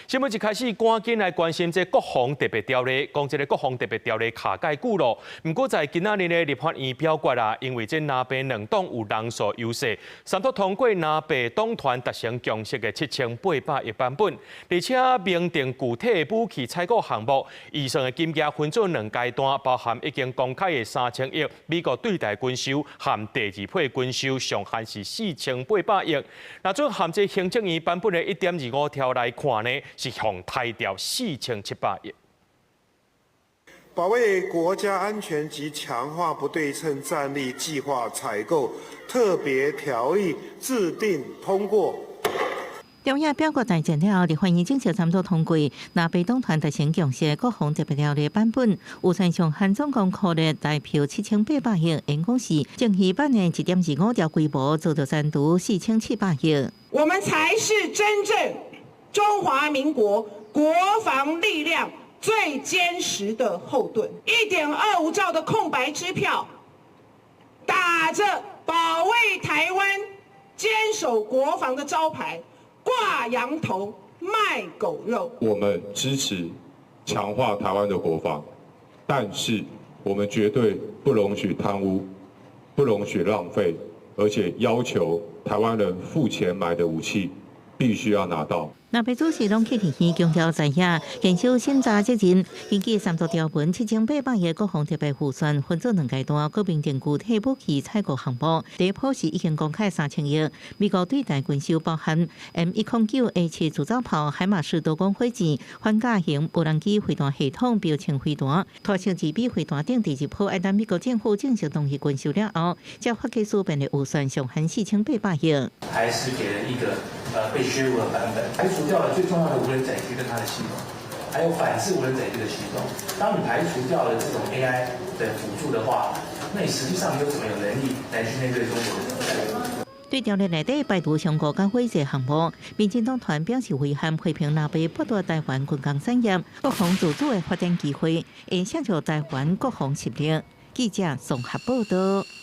新聞一開始，趕緊來關心這國防特別條例，講這个國防特別條例卡蓋久咯。毋過在今仔日的立法院表決啊，因為這藍白兩黨有人數優勢，三讀通過藍白黨團達成共識的7800億版本，而且明定具體的武器採購項目，預算的金額分做兩階段，包含已經公開的3000億美國對台軍售，含第二批軍售上限是4800億。若準含這行政院版本的1.25條來看呢，是予刣掉4700億。保衛國家安全及強化不對稱戰力計劃採購特別條例制定通過。中央表決大戰了後，立法院正式三讀通過，藍白黨團達成共識，國防特別條例版本預算上限總共擴列台票7800億，應講是政院版的1.25兆規模，做到三讀4700億。我們才是真正中華民國國防力量最堅實的後盾。1.25兆的空白支票，打着保衛台灣、堅守國防的招牌，掛羊頭賣狗肉。我們支持強化台灣的國防，但是我們絕對不容許貪污，不容許浪費，而且要求台灣人付錢買的武器必須要拿到。藍白主席攏去立院強調在野堅守審查責任，根據三讀條文7800億國防特別預算分做兩階段，閣明定具體武器採購項目。第一波是已經公開3000億，美國對台軍售包含 M109A7自走炮、海馬士多管火箭、反甲型無人機飛彈系統、標槍飛彈、拖車自備飛彈等。第二波愛等美國政府正式同意軍售了後，才發給輸變的預算上限4800億。還是給了一個被削弱的版本，排除掉了最重要的無人載具跟它的系統，還有反制無人載具的系統。當你排除掉了這種 AI 的輔助的話，那你實際上你又怎麼有能力來去面對中國的挑戰？對條例內底排除上高佮火箭項目，民進黨團表示遺憾，批評藍白剝奪台灣軍工產業、國防自主的發展機會，會削弱台灣國防實力。記者綜合報道。